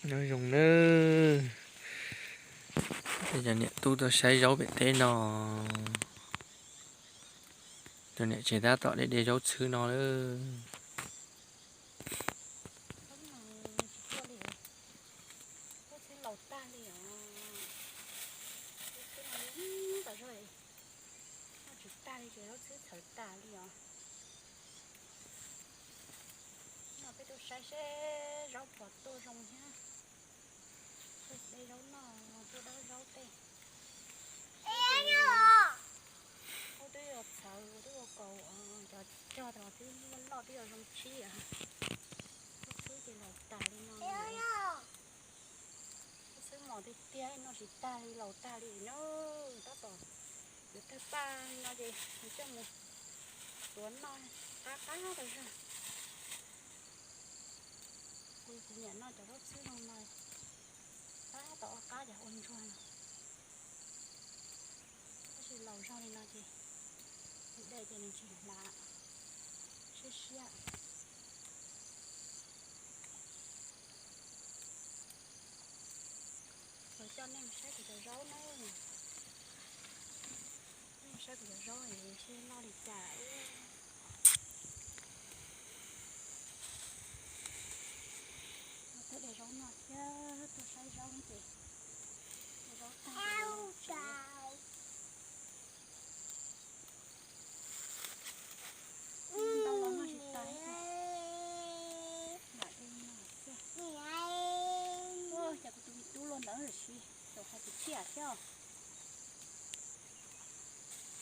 Nyob zoo nawb. Cov niam tub tuaj saib zaub pem teb no. Cov niam tsev tab tom de de zaub txhwb no lawm. Zaub txhwb laus tag li os. Zaub txhwb no tas zog li, noj tsis tag li ces zaub txhwb txhawv tas li os. No peb tuaj saib seb zaub puas tuaj zoo thiab. Tuaj de zaub noj, tuaj dab zaub tej. Zaub twb yuav txhawv, twb ua kaus, cov cog tas twb loj loj twb yuav zoo tshib. Zaub txhwb ces laus tas li no. Zaub txhwb mos tiag tiag, noj tsis tag li, laus tag li na. Tab tom yuav tawg paj no ces nws coj mus tuav noj qab qab tas zog. Kuv, kuv nyiam noj cov zaub txhwb no mas, tab tom ob qab cov ua ntsuag no. Tab sis laus zog li no ces kuv de ces nws tsis hlav, siab siab. Los coj nej mus saib kuv cov zaub na. Nej saib kuv cov zaub seb loj li cas. Tuaj de zaub noj thiab tuaj saib zaub ces de zaub tag. Ntau los noj tsis tas, lam de no xwb. Ua cas kuv tus me tub luaj ntawd lawm, tsis tau hais kwv txhiaj thiab.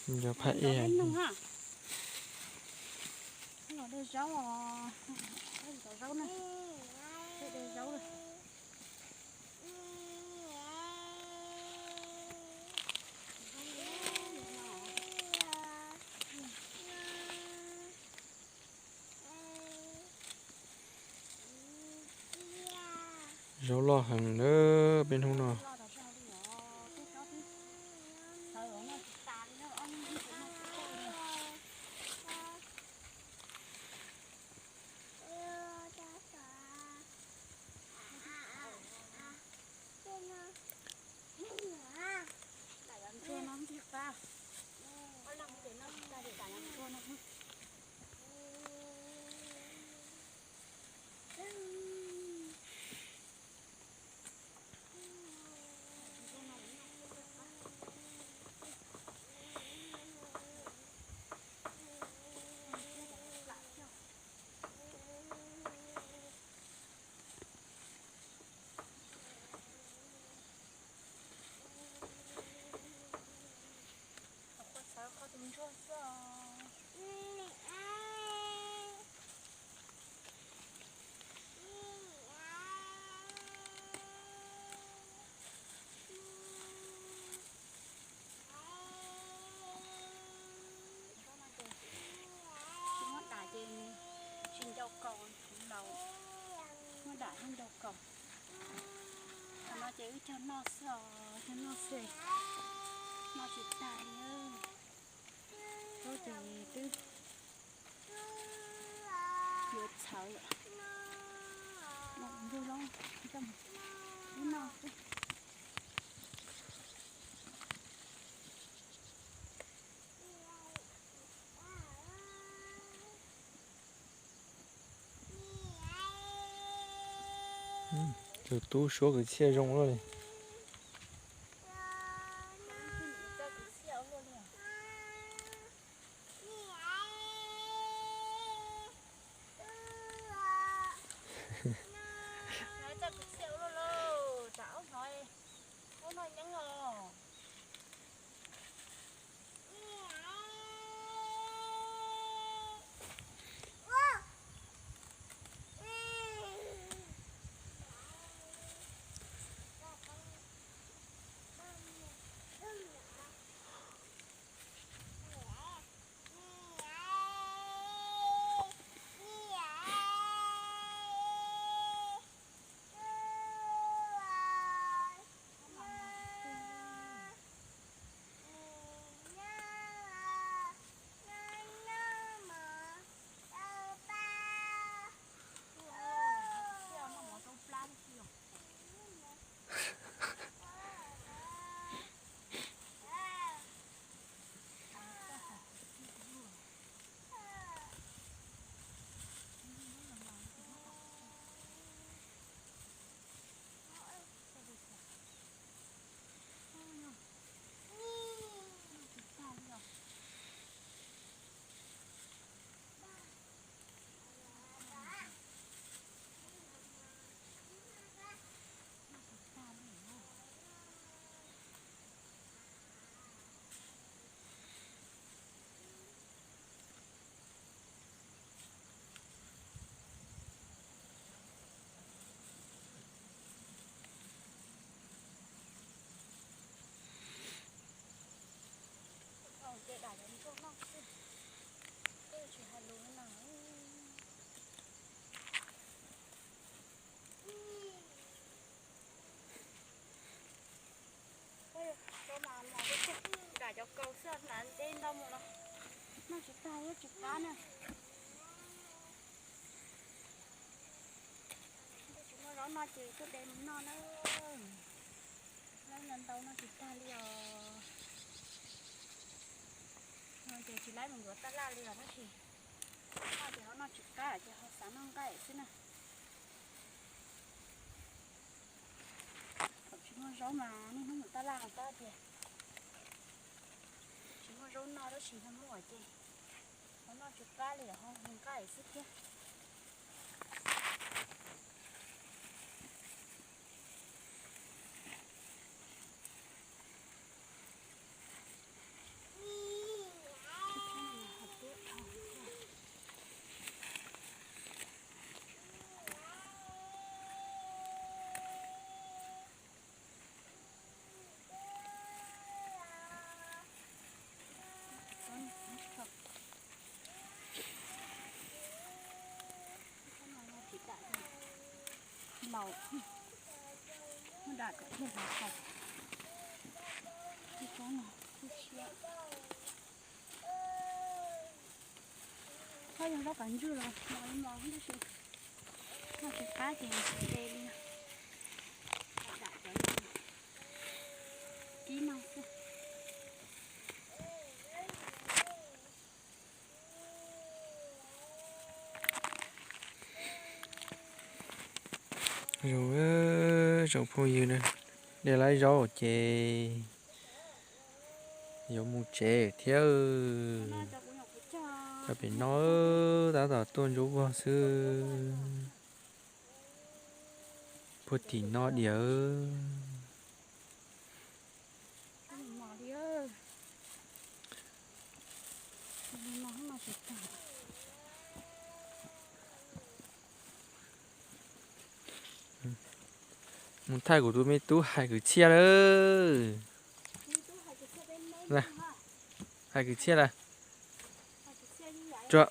Cov phaj ej, los de zaub os, cov zaub na, de zaub na. Zaub loj heev na peb hnub no. Qhov qhua txhawv qhov tus ntsuag xwb os. Tsis muab dam ces tsis ncau kaus, tsis laus, muab dam thiaj ncau kaus. Qhov no ces wb cog noj xwb os, cog noj xwb, noj tsis tag li. Zaub ces twb yuav txhawv lawm. Ntsuag zaub coj mus wb noj xwb. Tus tub suab kwv txhiaj zoo luaj li. Ces tuaj de mus noj na. Laib ntau ntau noj tsis tag li os. No ces tsis laib mus yuav taj laj li os tab sis noj ces ho noj tsis qab ces ho xav noj nqaij xwb na. Thaum tsis muaj zaub mas niaj hnub mus taj laj no tab tias tsis muaj zaub noj tab sis ho muaj ces ho noj tsis qab li ho mus nqaij xwb thiab. Laus, muab dam kom thiaj hlav tau. Tib tsob no kuj siab. Txhob yog zaub kav ntswj los mos li mos tab sis noj tsis qab ces de li no. Dam cov no kib no xwb. Zoo, zoo phooj ywg na, de laib zaub ces yuav mus tsev thiab. Cov pem no tab tom tuaj ntsuab vog xwb. Puag tim no diam. Mus thaij kuv tus me tub hais kwv txhiaj lawm. Hais kwv txhiaj lawm. Tsuag,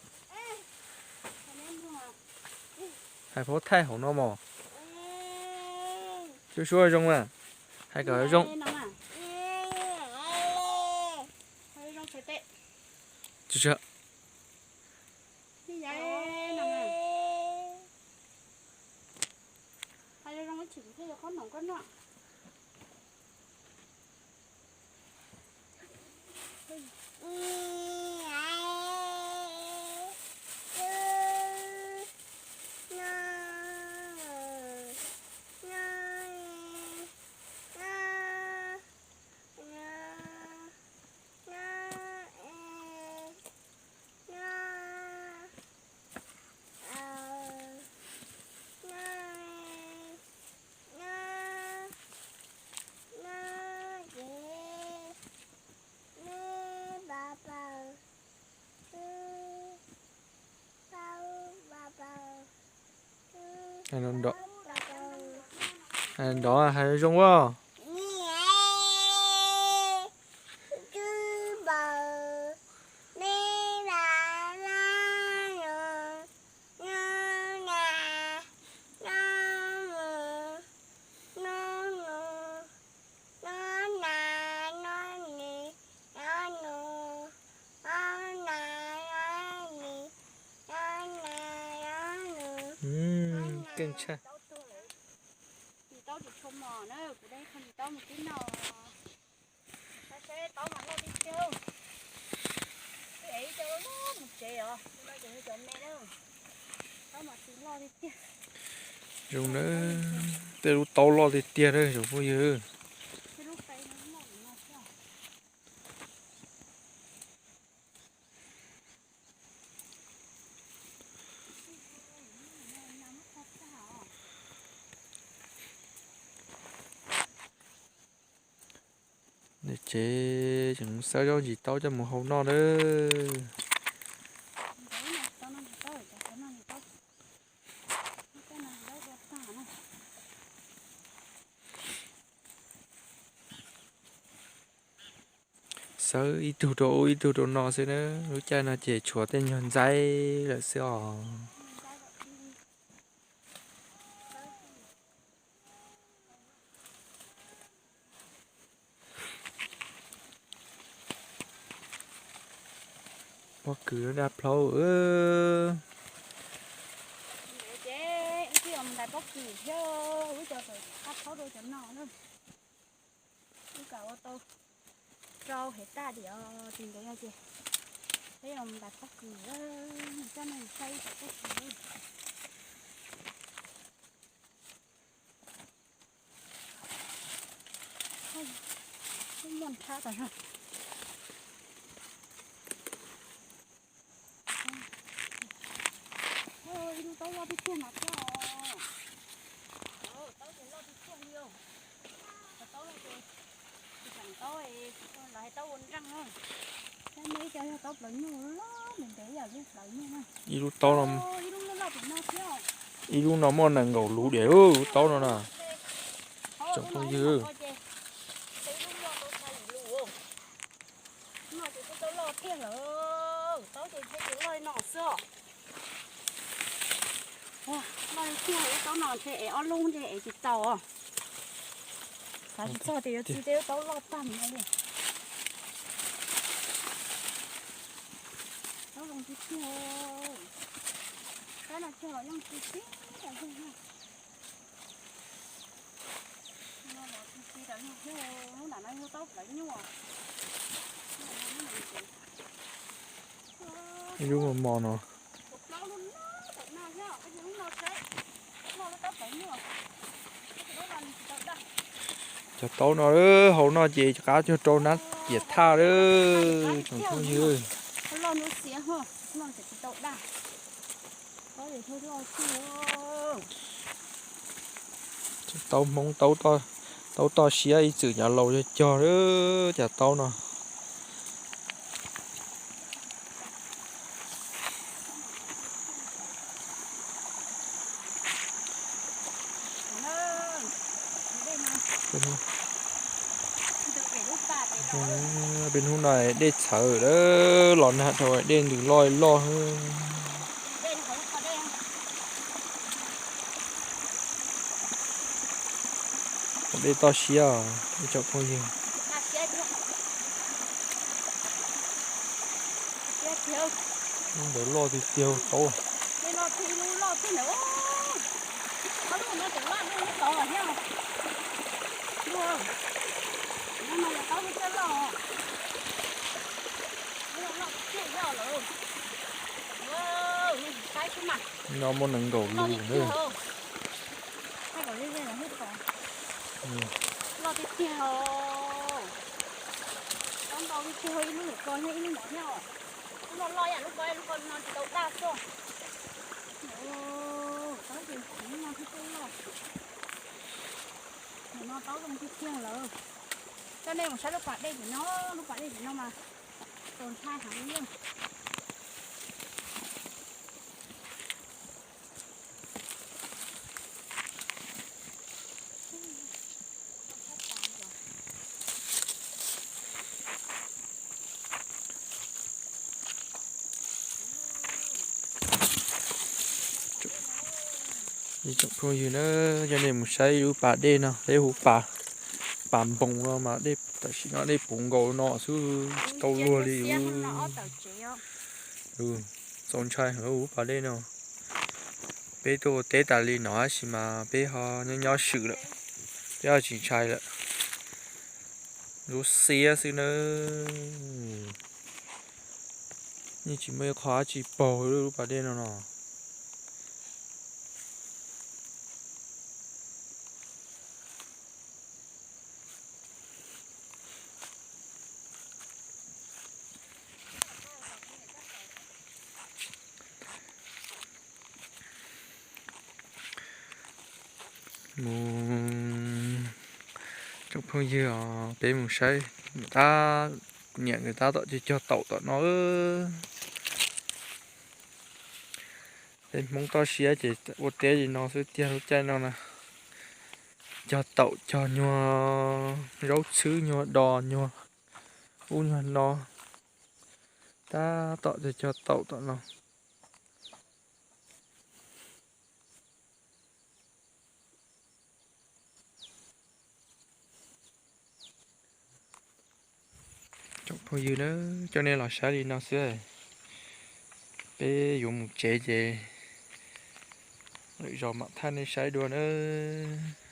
hais phob thaij hauv no mos. Suab suab zoo na. Hais kom zoo. Tsuag, tsuag. Nrov, hais zoo as. Keej tshaj. Ntsis taub tsis tshua mos na, kuv de ib qho ntsis taub mus tib no. Saib saib taub mas loj tiag tiag. Twb ev ib co loj mus tsev os, no ces yog cov me na. Taub mas tsis loj tiag tiag. Zoo na, tej lub taub loj tiag tiag na tsoom phooj ywg. Niam tsev tseem xawb zaub ntsis taub coj mus hau noj nawb. Xawb ib tug rau ub ib tug rau no xwb na, lub caij no ces tshuav tej nyuag ntxaib lawm xwb os. Pob kws daj plaub. Pob kws thiab, wb cov tawm qab thaub rau cov no na. Wb kam ua tau rau hev tag diam, tsis ntev no ces peb yuav ntais pob kws, coj nej saib ib cov pob kws. Muaj nthab tas zog. Ib lub taub loj tiag tiag no thiab os. Taub ces loj tiag tiag li os. Cov taub no ces, cov taub, lawv hais taub ua nreej na. Thiab muaj ib co yog taub plawv nyuj loj ntev ntev ib yam li plawv nyuj na. Ib lub taub no, ib lub loj loj pem no thiab. Ib lub no muaj nees nkaum lus diam, lub taub no na. Tsoom phooj ywg, ib lub loj tau xya lus. No ces kuj taub loj tiag lawm, taub ces thiaj li loj li no xwb. Loj li tiag, lub taub no ntshe ev ob lub ntshe ev tsis tau. Xav tsis txog tias yuav txi tej lub taub loj tag li no li. Taub zoo tiag tiag. Taub no cog los yeej txi tib tas zog. Ib lub mos mos no. Cov taub no hauv no ces rov qab cog rau nab ciam thaj lawm tsoom phooj ywg. Taub Hmoob, taub toj siab ib txwm cov laus cog cog lawm cov taub no. Peb hnub no dej txhawv lawm, los nag dhau dej ntws loj loj. Dej toj siab, ib tsoom phooj ywg. Ntawd loj tiag tiag taub. No muaj nees nkaum lus na. Loj tiag tiag. Taub ntau tiag tiag, ib lub lwm ko thiab ib lub no thiab. Lub no loj yam lub ko, lub ko no tsis tau daj xwb. Taub ces no thiab loj. Nim no taub zoo tiag tiag lawm. Coj nej mus saib lub pas dej tim no, lub pas dej tim no mas txaus ntshai heev li. Ib tsoom phooj ywg na, coj nej mus saib lub pas dej no, peb hu pas, pas npoos no mas dej tam sim no dej puv nkaus no xwb tsis tau luag li. Txaus ntshai heev lub pas dej no. Peb tuaj ua teb tas li no tab sis mas peb ho nyob nyob swm lawm, peb ho tsis ntshai lawm. Lub xiab xwb nawb. Yeej tsis muaj ib qho dab tsi paug lub pas dej no no. Mus, tsoom phooj ywg os, peb mus saib, tab, niam nkawd tab tom cog taum tom no. Peb Hmoob toj siab ces ua teb li no xwb tiag lub caij no na. Cog taum cog nyuag zaub txhwb nyuag dos nyuag ub nyuag no. Tab tom cog taum tom no. Tsoom phooj ywg na, coj nej los saib li no xwb. Peb yuav mus tsev ces Lwm zaus mam thaij nej saib dua nawb.